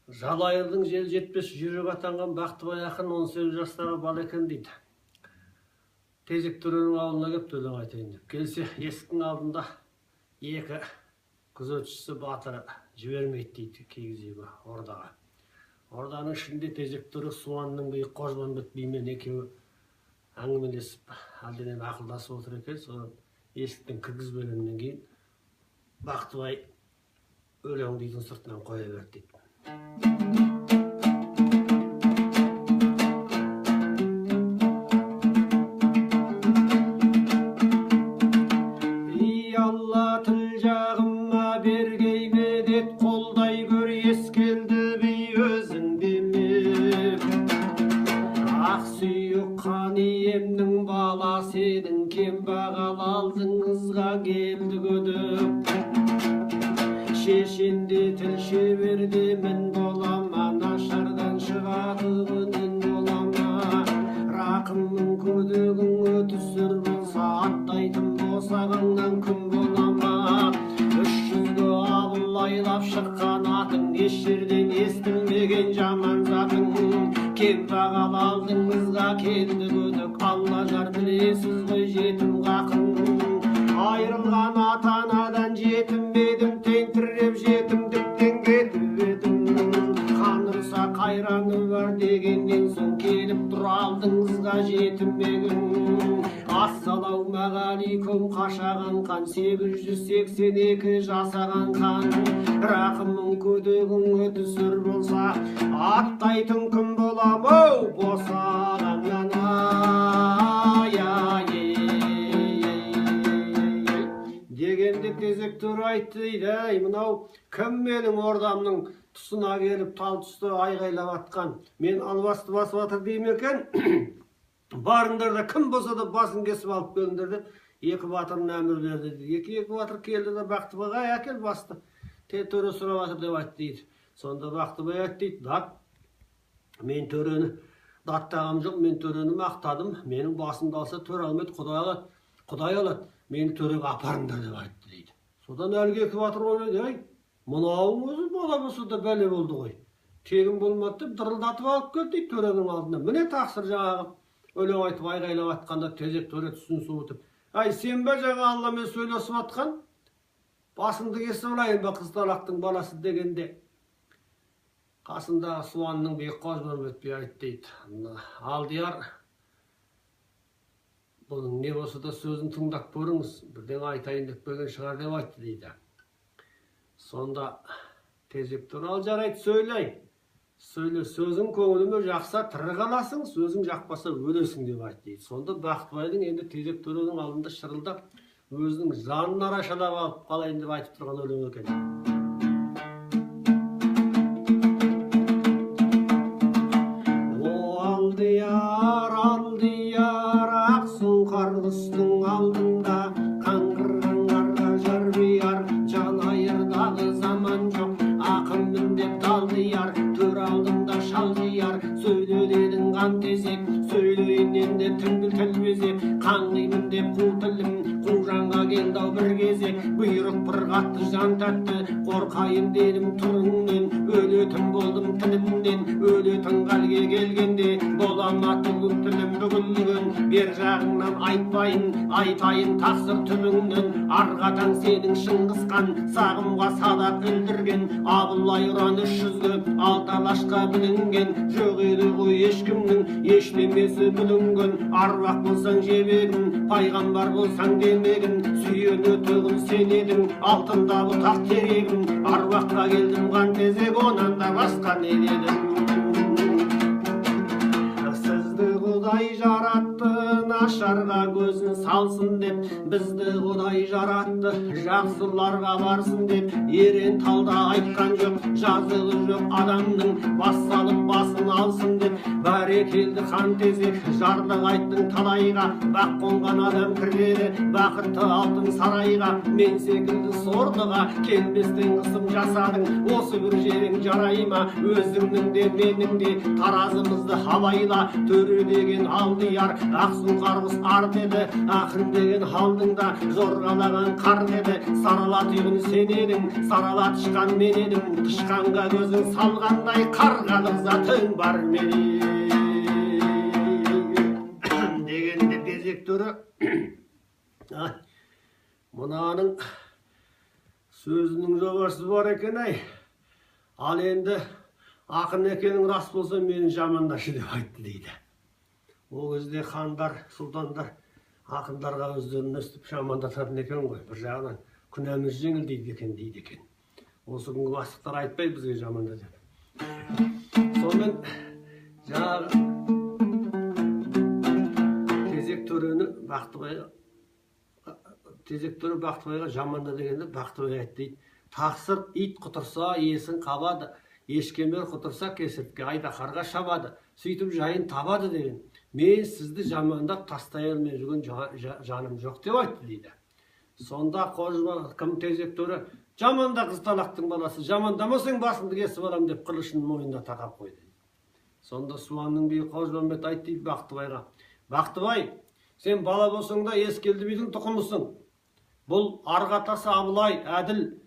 Жалайырдың жел жетпес жүйрігі атанған Бақтыбай ақын 18 жастағы бала екен дейді. Тезек төренің ауылына келіп өлең айтайын деп. Келсе, есіктің алдында екі күзетшісі батыры жібермейді дейді киіз үйге, ордаға. Орданың ішінде Тезек төре Суанның биі Қожмамбет бимен екеуі әңгімелесіп, әлденеме ақылдасып отыр екен. Содан есіктен кіргізбегеннен кейін Бақтыбай өлең дейтін сыртынан қоя берді дейді. Ей Алла, тіл жағыма бергей медет, қолдай көр Ескелді би өзің демеп. Ақ сүйек қан иемнің баласы едің, кембағал алдыңызға келді көдік. Шешенде тіл шеберде мін болама, нашардан шығатұғын болама. Рақымның көдігің өтісір болса, аттайтын босағаңнан күн болама. 300-ге абылайлап шыққан атың, еш жерден естілмеген жаман затың. Кембағал алдыңызға келді көдік, Алла жар білесіз ғой жетім қақын. Айырылған ата-анадан жетім едім, тентіреп жетімдіктен кетіп едім. Хан ұрса қайраны бар дегеннен соң келіп тұр алдыңызға жетімегім. Ассалаумағалейкум қашаған қан, 882 жасаған қан. Рақымың көдігің өтісір болса, аттайтын күн болам ау босағаннан. Ай-ай-ай дегенде Тезек төре айтты дейді: әй, мынау кім менің ордамның тұсына келіп тал түсті айғайлап атқан, мен албасты басып жатыр деймін екен. Барыңдар да кім болса да басын кесіп алып келіңдер деп екі батырына әмір берді дейді. Екі батыр келді де Бақтыбайға әкел басты, төре сұрап жатыр деп айтты дейді. Сонда Бақтыбай айтты дейді: дат, мен төрені даттағам жоқ, мен төрені мақтадым, менің басымды алса төре алмайды, Құдай алады, Құдай алады, мені төреге апарыңдар деп айтты дейді. Содан әлгі екі батыр ойлайды: әй, мынауың өзі бала болса да бәле болды ғой, тегін болмады деп дырылдатып алып келді дейді төренің алдына. Міне тақсыр, жаңағы өлең айтып айғайлап атқанда Тезек төре түсін суытып: әй, сен бе жаңа Алламен сөйлесіп атқан, басыңды кесіп алайын ба Қызталақтың баласы дегенде, қасындағы Суанның биі Қожмамбет би айтты дейді: Алдияр, бұның не болса да сөзін тыңдап көріңіз, бірдеңе айтайын деп келген шығар деп айтты дейді. Сонда Тезек төре: ал жарайды, сөйлей, сөйле, сөзің көңіліме жақса тірі қаласың, сөзің жақпаса өлесің деп айтты дейді. Сонда Бақтыбайдың енді Тезек төренің алдында шырылдап өзінің жанын арашалап алып қалайын деп айтып тұрған өлең екен. О алдияр, алдияр, ақ сұңқар құстың алдында қаңғырған қарға жарбияр, Жалайырдағы заман жоқ, ақынмын деп далдияр, төр алдында шалдияр. Сөйле дедің қан Тезек, сөйлейін енді тіл безек, қаңғимын деп қу тілім, қу жанға келді ау бір кезек. Бұйрық бір қатты жан тәтті, қорқайын дедім түріңнен, өлетін болдым тілімнен, өлетін халге келгенде болама түгін тілім бүгілген. Бер жағыңнан айтпайын, айтайын тақсыр түбіңнен, арғы атаң сенің Шыңғыс хан, сағымға садақ ілдірген, Абылай ұран 300-ге алты алашқа білінген, жоқ еді ғой ешкімнің ештемесі бүлінген. Аруақ болсаң жебегін, пайғамбар болсаң демегін, сүйенетұғын сен едің, алтында бұтақ терегім. Аруаққа келдім қан Тезек, онан да басқа не дедім. Сізді Құдай жаратты, нашарға көзін салсын деп, бізді Құдай жаратты, жақсыларға барсын деп. Ерен талда айтқан жоқ, жазығы жоқ адамның, бас салып басын алсын деп. Бәрекелді хан Тезек, жарлық айттың талайға, бақ қонған адам кіреді бақытты алтын сарайға. Мен секілді сорлыға келместен қысым жасадың, осы бір жерің жарай ма? Өзіңнің де менің де таразымызды абайла. Төре деген алдияр, ақ сұңқар Жарғұс ар деді, ақын деген алдыңда жорғалаған қар деді. Сарала тұйғын сен едің, сарала тышқан мен едім, тышқанға көзің салғандай қарғалық затың бар менің дегенде Тезек төре, мынаның сөзінің жобасы бар екен ай, ал енді ақын екенің рас болса мені жамандашы деп айтты дейді. Ол кезде хандар, сұлтандар ақындарға өздерін өстіп жамандататын екен ғой, бір жағынан күнәміз жеңіл дейді екен дейді екен. Осы күнгі бастықтар айтпайды бізге жаманда деп. Сонымен жаңағы Тезек төрені Бақтыбайға, Тезек төре Бақтыбайға жаманда дегенде Бақтыбай айтты дейді: тақсыр, ит құтырса иесін қабады, ешкемер құтырса кесіртке айдаһарға шабады, сөйтіп жайын табады деген. Мен сізді жамандап тастай алмай жүрген жаным жоқ деп айтты дейді. Сонда Қожма кім Тезек төре: жаманда Қызталақтың баласы, жамандамасаң басыңды кесіп аламын деп қылышын мойнына тақап қойды. Сонда Суанның биі Қожмамбет айтты дейді Бақтыбайға: Бақтыбай, сен бала болсаң да Ескелді бидің тұқымысың. Бұл арғы атасы Абылай әділ,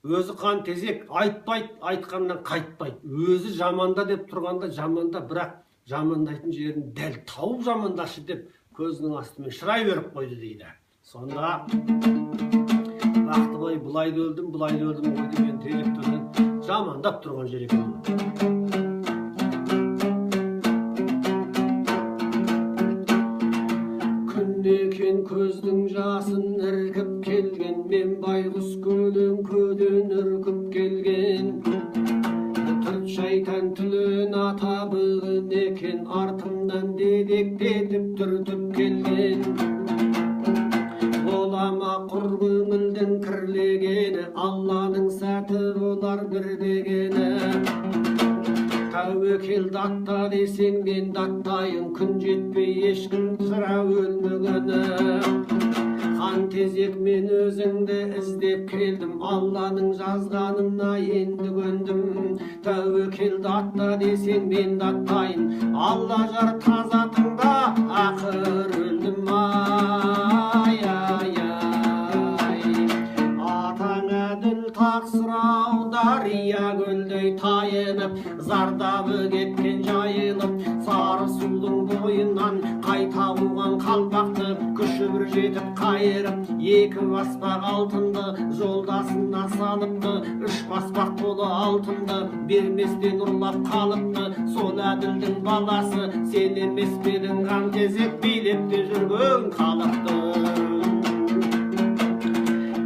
өзі қан Тезек, айтпайды, айтқаннан қайтпайды. Өзі жаманда деп тұрғанда жаманда, бірақ жамандайтын жерін дәл тауып жамандашы деп көзінің астымен шырай беріп қойды дейді. Сонда Бақтыбай былай да өлдім, былай да өлдім ғой деген Тезек төрен жамандап тұрған жер екен. Күн екен көздің жасын іркіп келген, мен байғұс көлін көден үркіп келген. Түрт шайтан түлін ата бүгін екен, артымнан дедектетіп түртіп келген. Болама құр көңілдің кірлегені, Алланың сәті болар бір дегені. Тәуекел датта десең мен даттайын, күн жетпей ешкім сірә өлмегені. Хан Тезек, мен өзіңді іздеп келдім, Алланың жазғанына енді көндім. Тәуекел датта десең мен даттайын, Алла жар таза тыңда ақыр өлдім ай ай ай. Атаң әділ тақсыр-ау, дария көлдей тайынып, зардабы кеткен жайылып, сары судың бойынан қайта қуған қалпақты күші бір жетіп қайырып, екі баспақ алтынды жолдасына салыпты, үш баспақ толы алтынды берместен ұрлап қалыпты. Сол әділдің баласы сен емес пе едің, хан Тезек билеп те жүрген халықты.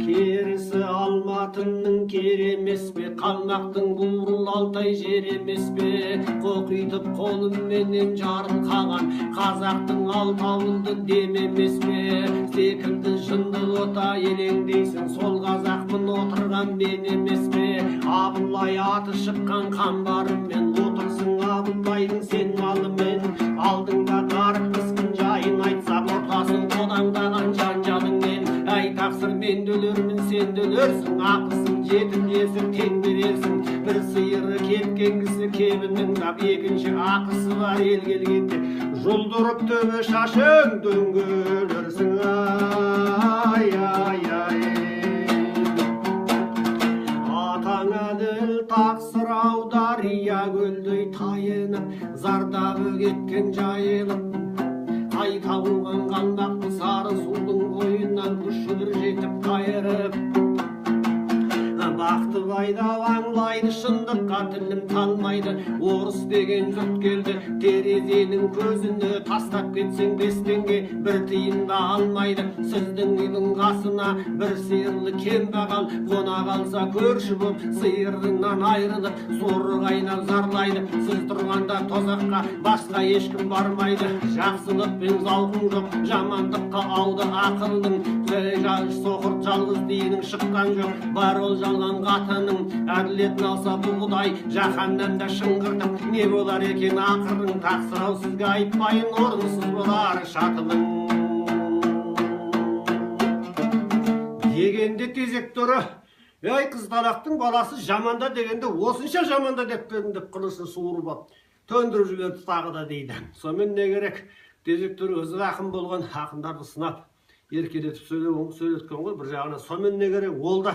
Керісі Алматының кері емес пе, қалмақтың бурыл Алтай жері емес пе, қоқитып қолыменен жарылқаған қазақтың алтауылды демі емес пе, секілді жынды ота елеңдейсің, сол қазақпын отырған мен емес пе, Абылай аты шыққан қамбарымен отырсың Абылайдың сен малымен, алдыңда қарық қысқын жайын айтсам ортасын қодаңдаған жанжалыңмен. Әй тақсыр, мен де өлермін, сен де өлерсің, ақысын жетім жесір тең берерсің. Бір сиыры кеткен кісі кебін тыңдап, екінші ақысы бар ел келгенде жұлдырып төбе шашың дөңгелерсің. Ай ай ай. Атаң әділ тақсыр-ау, дария көлдей тайынып, зардабы кеткен жайылып, қайта қуған қалмақты сары судың бойынан күші бір жетіп қайырып. Бақтыбай да аңлайды, шындыққа тілім талмайды, орыс деген жұрт келді терезенің көзіне, тастап кетсең 5 теңге бір тиын да алмайды. Сіздің үйдің қасына бір сиырлы кембағал қона қалса көрші боп сиырынан айырылып соры қайнап зарлайды. Сіз тұрғанда тозаққа басқа ешкім бармайды. Жақсылық пен зауқың жоқ, жамандыққа ауды ақылдың, соқыр жалғыз дейінің шыққан жоқ, бар ол жалған қатының. Әділетін алса бұл құдай жаһаннамда шыңғыртып, не болар екен ақырың, тақсыр-ау сізге айтпайын, орынсыз болар шатылың дегенде Тезек төре, ей Қызталақтың баласы жаманда дегенде осынша жаманда деп пе едім деп қылышын суырып алып төндіріп жіберді тағы да дейді. Сонымен не керек, Тезек төре өзі ақын болған, ақындарды сынап еркелетіп сөйлеткен ғой бір жағынан. Сонымен не керек, ол да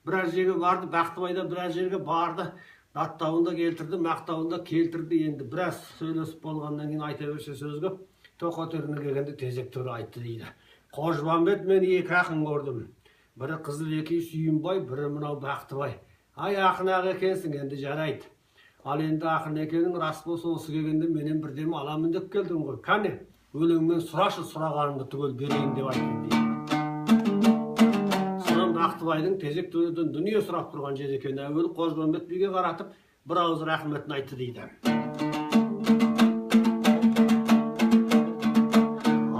біраз жерге барды, Бақтыбай да біраз жерге барды, даттауын да келтірді, мақтауын да келтірді. Енді біраз сөйлесіп болғаннан кейін айта берсе сөз көп, тоқетеріне келгенде Тезек төре айтты дейді. Қожбамбет, мен екі ақын көрдім. Бірі Қызылекей Сүйінбай, бірі мынау Бақтыбай. Ай, ақын ақ екенсің, енді жарайды. Ал енді ақын екенің рас болса, осы келгенде менен бірдеме аламын деп келдің ғой. Кәне, өлеңмен сұрашы, сұрағаныңды түгел берейін деп айтты дейді. Содан Бақтыбайдың Тезек төреден дүние сұрап тұрған жері екен. Әуелі Қожбамбет биге қаратып, бір ауыз рахметін айтты дейді.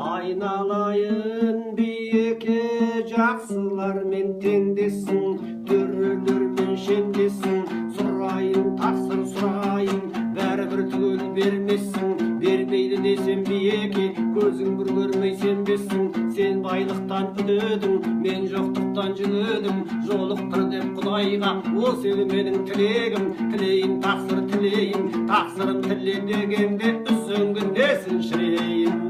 Айналайын биеке, жақсылармен теңдесің, төрелермен шендесің. Сұрайын, тақсыр, сұрайын, бәрібір түгел бермессің. Бермейді десем биеке, көзің бір көрмей сенбессің. Сен байлықтан үдедің, мен жоқтықтан жүдедім. Жолықтыр деп Құдайға, осы еді менің тілегім. Тілейін, тақсыр, тілейін, тақсырым тіле дегенде үзеңгі несін шірейін.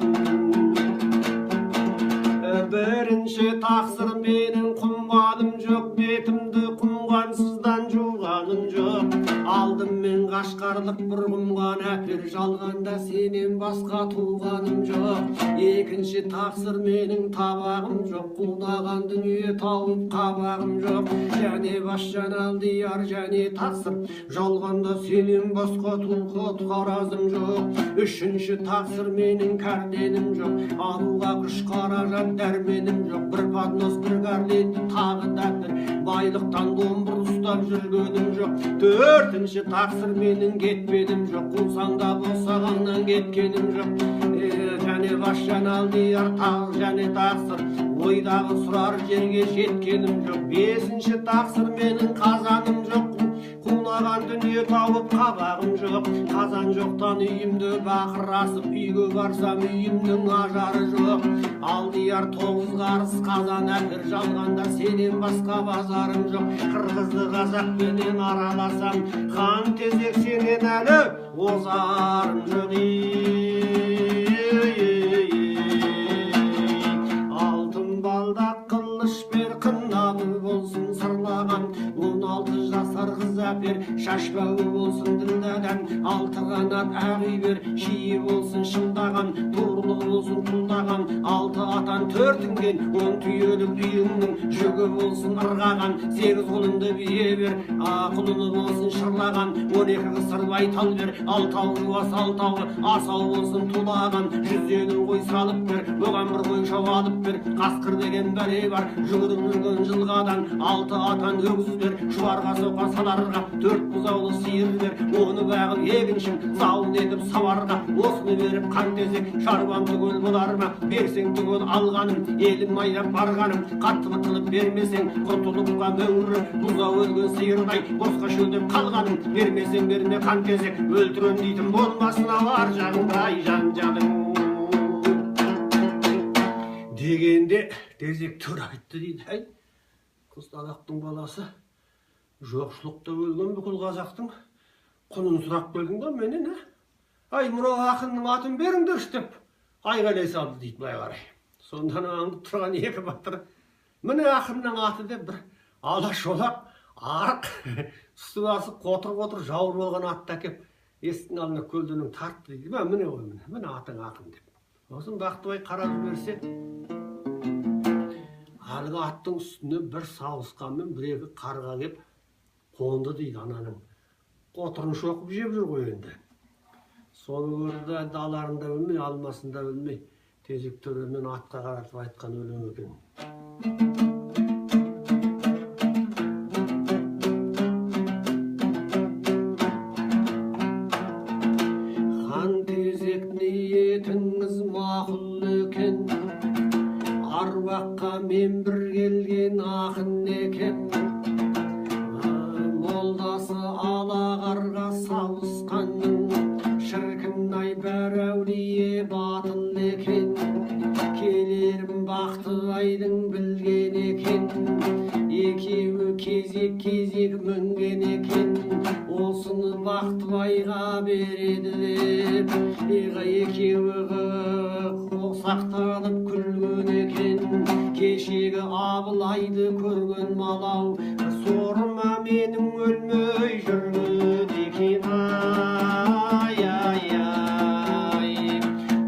Бірінші тақсыр менің құмғаным жоқ, бетімді құмғансыздан жуғаным жоқ. Алдым мен қашқарлық бір құмған әпер, жалғанда сенен басқа туғаным жоқ. Екінші тақсыр менің табағым жоқ, қунаған дүние тауып қабағым жоқ. Және басжан алдияр, және тақсыр, жалғанда сенен басқа туға қаразым жоқ. Үшінші тақсыр менің кәрденім жоқ, алуға күш қаражат дәрменім жоқ. Бір поднос, бір гарлет, тағы да бір байлықтан домбыр ұстап жүргенім жоқ. Төртінші тақсыр менің кетпедім жоқ, қусаң да босағаңнан кеткенім жоқ. Және басжан алдияр, тағы және тақсыр, ойдағы сұрар жерге жеткенім жоқ. Бесінші тақсыр менің қазаным жоқ, қунаған дүние тауып қабағым жоқ. Қазан жоқтан үйімді бақыр асып, үйге барсам үйімнің ажары жоқ. Алдияр 9 қарыс қазан әпер, жалғанда сенен басқа базарым жоқ. Қырғызды қазақпенен араласам, хан Тезек сенен әлі озарым жоқ. Алтын балдақ қылыш бер, қынабы болсын сырлаған, 16 жасар қыз әпер, шашбауы болсын ділдәдан. 6 қанат ақ үй бер, шиі болсын шыңдаған, турлығы болсын тұлдаған. 6 атан 4 інген, 10 түйелік үйіңнің жүгі болсын ырғаған. 8 құлынды бие бер, құлыны болсын шырлаған. 12 қысыр байтал бер, алтауы жуас, алтауы асау болсын тулаған. 150 қой салып бер, оған бір қой алып бер. Қасқыр деген бәле бар, жүгіріп жүрген жылғадан. 6 атан өгіз бер, шұбарға соқа саларға. 4 бұзаулы сиыр бер, оны бағып егіншім, зауын етіп сауарға. Осыны беріп қан Тезек, шаруам түгел болар ма? Берсең түгел алғаным, елім айдап барғаным. Қатты қылып бермесең, құтылыпқа мөңірі, бұзау өлген сиырдай босқа шөлдеп қалғаным. Бермесең берме қан Тезек, өлтірем дейтін болмасын ау ар жағыңда жанжалың. Дегенде Тезек төре айтты дейді. Әй, Қызталақтың баласы, жоқшылықта өлген бүкіл қазақтың құнын сұрап келдің да менен, ә? Ай, мынау ақынның атын беріңдерші деп айғайлай салды дейді былай қарай. Сондан аңдып тұрған екі батыр, міне ақынның аты деп бір ала шолақ арық үсті басы қотыр-қотыр жауыр болған атты әкеп есіктің алдына көлденең тартты дейді. Міне ғой, міне, міне атың ақын деп. Сосын Бақтыбай қарап жіберсе, әлгі аттың үстіне бір сауысқанмен бір екі қарға кеп қонды дейді. Ананың қотырын шоқып жеп жүр ғой енді. Соны көрді де аларын да білмей, алмасын да білмей, Тезек төремен атқа қаратып айтқан өлең екен. Хан Тезек ниетіңіз мақұл екен, аруаққа мен бір келген ақын екен. Молдасы ала қарға сауысқанның, шіркін ай бір әулие батыл екен. Келерім Бақтыбайдың білген екен, екеуі кезек-кезек мінген екен. Осыны Бақтыбайға береді деп, екеуі қосақтанып күлген екен. Кешегі Абылайды көрген малау, сорыма менің өлмей жүрген екен. Ай, ай, ай,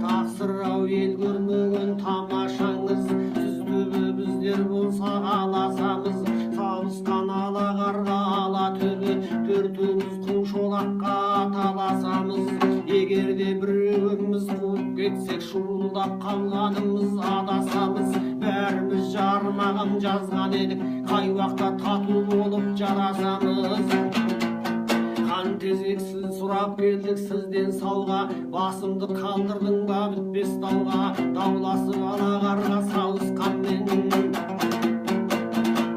тақсыр-ау, ел көрмеген тамашаңыз, сіз түбі біздер болсақ аласамыз. Сауысқан ала қарға ала төбет, төртеуміз қу шолаққа таласамыз. Егер де біреуіміз қуып кетсек, шуылдап қалғанымыз адасамыз. Бәріміз жармаған жазған едік, қай уақытта тату болып жарасамыз. Хан Тезек, сіз сұрап келдік сізден сауға, басымды қалдырдың ба бітпес дауға. Дауласып ала қарға сауысқанмен,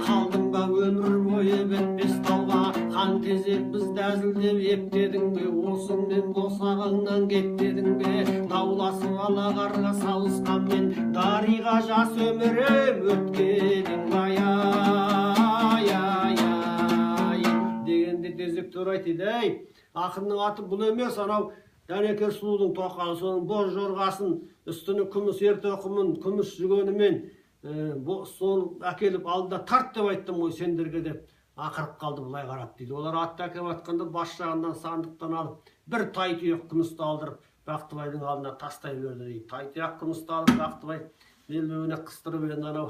қалдым ба өмір бойы бітпес дауға. Хан Тезек, бізді әзілдеп ептедің бе, осыңмен босағаңнан кет дедің бе? Дауласып ала қарға сауысқанмен, дариға жас өмірім өткенің ай, ай, ай, ай дегенде Тезек төре айтады: ей, ақынның аты бұл емес, анау Дәнекер сұлудың тоқалы, соның боз жорғасын, үстіне күміс ер тоқымын, күміс жүгенімен, соны әкеліп алдында тарт деп айттым ғой сендерге деп ақырып қалды былай қарап дейді. Олар атты әкеліп жатқанда бас жағынан сандықтан алып бір тай тұяқ күмісті алдырып Бақтыбайдың алдына тастай берді дейді. Тай тұяқ күмісті алып Бақтыбай белбеуіне қыстырып, енді анау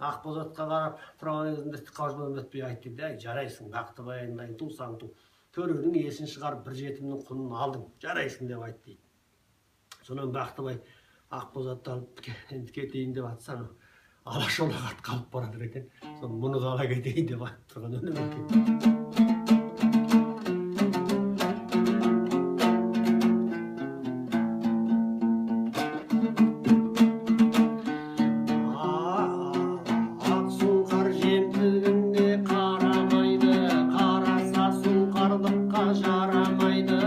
Ақбозатқа қарап тұрған кезінде Қажымұқан би айтты дейді: әй, жарайсың, Бақтыбай айналайын, тусаң ту, төренің есін шығарып бір жетімнің құнын алдың, жарайсың деп айтты дейді. Сонан Бақтыбай Ақбозатты алып енді кетейін деп жатса, анау ала шолақ ат қалып бара жатыр екен, соны мұны да ала кетейін деп айтып тұрған өлең екен. Ақ сұңқар жемтігіне қарамайды, қараса сұңқарлыққа жарамайды.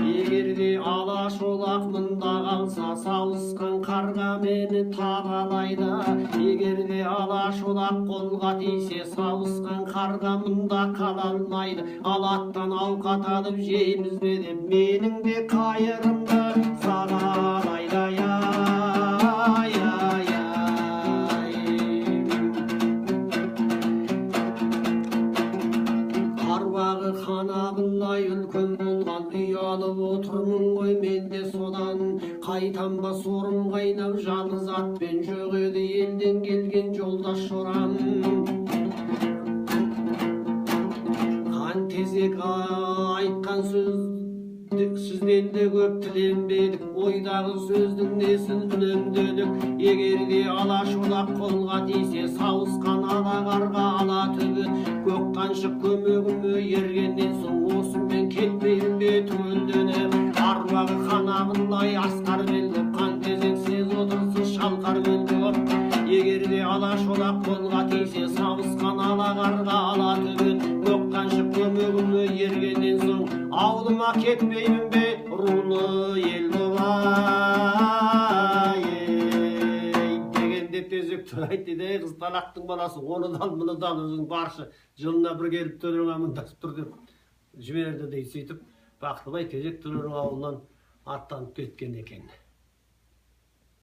Егер де ала шолақ мұнда қалса, сауысқан қарға мені табалайды. Егер де ала шолақ қолға тисе, сауысқан қарға мұнда қала алмайды. Ал аттан ауқат алып жейміз бе деп, менің де қайырымды сағалайды. Ай, ай, ай, ай. Аруағы хан Абылай үлкен болған, ұялып отырмын ғой мен де содан. Қайтам ба сорым қайнап жалғыз атпен, жоқ еді елден келген жолдас жорам. Хан Тезек, айтқан сөз сізден де көп тіленбедік, ойдағы сөздің несін үнемдедік. Егер де ала шолақ қолға тисе, сауысқан ала қарға ала төбет, көк қаншық көмегіме ергеннен соң осымен кетпеймін бе түгелденіп. Аруағы хан Абылай асқар бел боп, Хан Тезек сіз отырсыз шалқар бел боп. Егер де ала шолақ қолға тисе, сауысқан ала қарға ала төбет, көк қаншық көмегіме ергеннен соң ауылыма кетпеймін бе рулы ел боп, ай, ей дегенде Тезек төре айтты дейді: ей, Қызталақтың баласы, оны да ал, мұны да ал, өзің баршы, жылына бір келіп төреңе амандасып тұр деп жіберді дейді. Сөйтіп Бақтыбай Тезек төренің ауылынан аттанып кеткен екен.